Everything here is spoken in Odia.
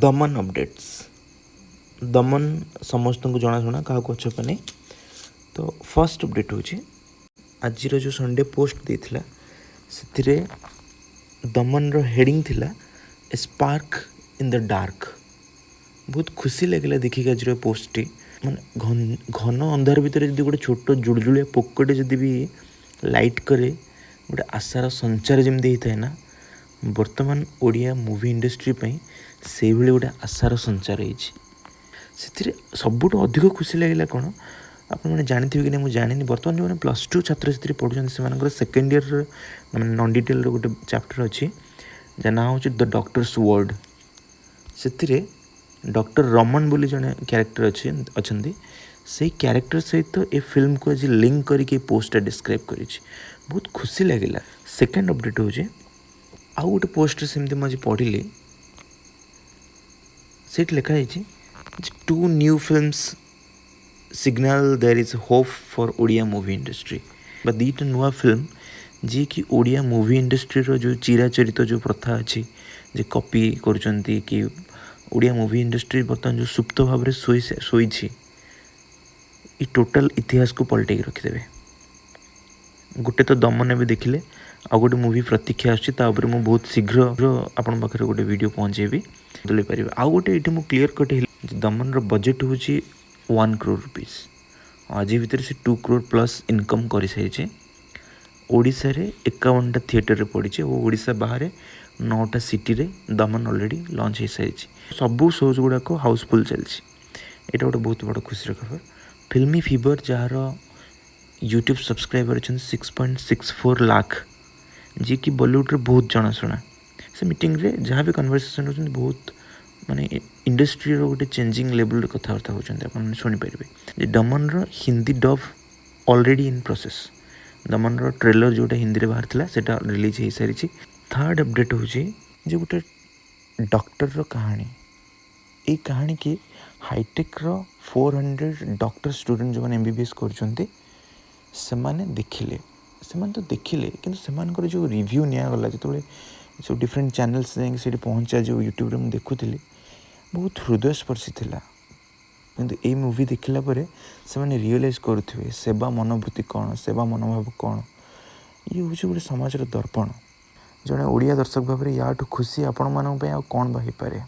ଦମନ ଅପଡେଟ୍ସ। ଦମନ ସମସ୍ତଙ୍କୁ ଜଣାଶୁଣା, କାହାକୁ ଅଛପା ନାହିଁ। ତ ଫାର୍ଷ୍ଟ ଅପଡେଟ୍ ହେଉଛି, ଆଜିର ଯେଉଁ ସଣ୍ଡେ ପୋଷ୍ଟ ଦେଇଥିଲା, ସେଥିରେ ଦମନର ହେଡ଼ିଂ ଥିଲା "A spark in the dark"। ବହୁତ ଖୁସି ଲାଗିଲା ଦେଖିକି ଆଜିର ପୋଷ୍ଟଟି। ମାନେ ଘନ ଅନ୍ଧାର ଭିତରେ ଯଦି ଗୋଟେ ଛୋଟ ଜୁଳୁଜୁଳିଆ ପୋକଟେ ଯଦି ବି ଲାଇଟ୍ କରେ, ଗୋଟେ ଆଶାର ସଞ୍ଚାର ଯେମିତି ହେଇଥାଏ ନା, ବର୍ତ୍ତମାନ ଓଡ଼ିଆ ମୁଭି ଇଣ୍ଡଷ୍ଟ୍ରି ପାଇଁ ସେଇଭଳି ଗୋଟେ ଆଶାର ସଞ୍ଚାର ହେଇଛି। ସେଥିରେ ସବୁଠୁ ଅଧିକ ଖୁସି ଲାଗିଲା କ'ଣ, ଆପଣମାନେ ଜାଣିଥିବେ କି ନାହିଁ ମୁଁ ଜାଣିନି, ବର୍ତ୍ତମାନ ଯେଉଁମାନେ +2 ଛାତ୍ରଛାତ୍ରୀ ପଢ଼ୁଛନ୍ତି, ସେମାନଙ୍କର ସେକେଣ୍ଡ ଇୟର୍ର ମାନେ ନନ୍ ଡିଟେଲ୍ର ଗୋଟେ ଚାପ୍ଟର ଅଛି, ଯାହା ନାଁ ହେଉଛି ଦ ଡକ୍ଟର୍ସ ୱାର୍ଡ଼। ସେଥିରେ ଡକ୍ଟର ରମନ ବୋଲି ଜଣେ କ୍ୟାରେକ୍ଟର ଅଛନ୍ତି। ସେଇ କ୍ୟାରେକ୍ଟର ସହିତ ଏ ଫିଲ୍ମକୁ ଆଜି ଲିଙ୍କ କରିକି ଏ ପୋଷ୍ଟଟା ଡିସ୍କ୍ରାଇବ୍ କରିଛି। ବହୁତ ଖୁସି ଲାଗିଲା। ସେକେଣ୍ଡ ଅପଡ଼େଟ୍ ହେଉଛି, ଆଉ ଗୋଟେ ପୋଷ୍ଟରେ ସେମିତି ମୁଁ ଆଜି ପଢ଼ିଲି, ସେଇଠି ଲେଖା ହେଇଛି ଯେ "Two new films signal there is hope for Odia movie industry" ବା ଦୁଇଟା ନୂଆ ଫିଲ୍ମ, ଯିଏକି ଓଡ଼ିଆ ମୁଭି ଇଣ୍ଡଷ୍ଟ୍ରିର ଯେଉଁ ଚିରାଚରିତ ଯେଉଁ ପ୍ରଥା ଅଛି ଯେ କପି କରୁଛନ୍ତି କି ଓଡ଼ିଆ ମୁଭି ଇଣ୍ଡଷ୍ଟ୍ରି ବର୍ତ୍ତମାନ ଯେଉଁ ସୁପ୍ତ ଭାବରେ ଶୋଇଛି, ଏ ଟୋଟାଲ୍ ଇତିହାସକୁ ପଲଟେଇକି ରଖିଦେବେ। ଗୋଟେ ତ ଦମନ ଏବେ ଦେଖିଲେ, ଆଉ ଗୋଟେ ମୁଭି ପ୍ରତୀକ୍ଷା ଆସୁଛି। ତା ଉପରେ ମୁଁ ବହୁତ ଶୀଘ୍ର ଆପଣଙ୍କ ପାଖରେ ଗୋଟେ ଭିଡ଼ିଓ ପହଞ୍ଚେଇବି, ବଦଳେଇ ପାରିବେ। ଆଉ ଗୋଟେ ଏଇଠି ମୁଁ କ୍ଲିଅର୍ କଟ୍ ହେଲି ଯେ ଦମନର ବଜେଟ୍ ହେଉଛି 1 କ୍ରୋର୍ ରୁପିଜ୍। ଆଜି ଭିତରେ ସେ 2 କ୍ରୋର୍ ପ୍ଲସ୍ ଇନକମ୍ କରିସାରିଛି। ଓଡ଼ିଶାରେ 51ଟା ଥିଏଟରରେ ପଡ଼ିଛି ଓ ଓଡ଼ିଶା ବାହାରେ ନଅଟା ସିଟିରେ ଦମନ ଅଲରେଡ଼ି ଲଞ୍ଚ ହେଇସାରିଛି। ସବୁ ସୋଜ୍ ଗୁଡ଼ାକ ହାଉସଫୁଲ୍ ଚାଲିଛି। ଏଇଟା ଗୋଟେ ବହୁତ ବଡ଼ ଖୁସିର ଖବର। ଫିଲ୍ମି ଫିଭର, ଯାହାର ୟୁଟ୍ୟୁବ୍ ସବସ୍କ୍ରାଇବର୍ ଅଛନ୍ତି 6.64 ଲାଖ, ଯିଏକି ବଲିଉଡ଼ରେ ବହୁତ ଜଣାଶୁଣା, ସେ ମିଟିଂରେ ଯାହା ବି କନଭରସେସନ୍ ହେଉଛନ୍ତି, ବହୁତ ମାନେ ଇଣ୍ଡଷ୍ଟ୍ରିର ଗୋଟେ ଚେଞ୍ଜିଂ ଲେବୁଲ୍ରେ କଥାବାର୍ତ୍ତା ହେଉଛନ୍ତି। ଆପଣମାନେ ଶୁଣିପାରିବେ ଯେ ଦମନର Hindi ଡବ୍ already in process. ଦମନର trailer ଯେଉଁଟା ହିନ୍ଦୀରେ ବାହାରିଥିଲା, ସେଇଟା ରିଲିଜ୍ ହେଇସାରିଛି। ଥାର୍ଡ଼ ଅପଡ଼େଟ୍ ହେଉଛି ଯେ ଗୋଟେ ଡକ୍ଟରର କାହାଣୀ। ଏଇ କାହାଣୀକି ହାଇଟେକ୍ର 400 ଡକ୍ଟର ଷ୍ଟୁଡ଼େଣ୍ଟ, ଯେଉଁମାନେ ଏମବିବିଏସ୍ କରୁଛନ୍ତି, ସେମାନେ ଦେଖିଲେ। ସେମାନେ ତ ଦେଖିଲେ, କିନ୍ତୁ ସେମାନଙ୍କର ଯେଉଁ ରିଭ୍ୟୁ ନିଆଗଲା, ଯେତେବେଳେ ସବୁ ଡିଫରେଣ୍ଟ ଚ୍ୟାନେଲ୍ସ ଯାଇକି ସେଇଠି ପହଞ୍ଚା, ଯେଉଁ ୟୁଟ୍ୟୁବରେ ମୁଁ ଦେଖୁଥିଲି, ବହୁତ ହୃଦୟସ୍ପର୍ଶୀ ଥିଲା। କିନ୍ତୁ ଏଇ ମୁଭି ଦେଖିଲା ପରେ ସେମାନେ ରିଅଲାଇଜ୍ କରୁଥିବେ ସେବା ମନୋବୃତ୍ତି କ'ଣ, ସେବା ମନୋଭାବ କ'ଣ। ଇଏ ହେଉଛି ଗୋଟେ ସମାଜର ଦର୍ପଣ। ଜଣେ ଓଡ଼ିଆ ଦର୍ଶକ ଭାବରେ ୟାଠୁ ଖୁସି ଆପଣମାନଙ୍କ ପାଇଁ ଆଉ କ'ଣ ବା ହେଇପାରେ?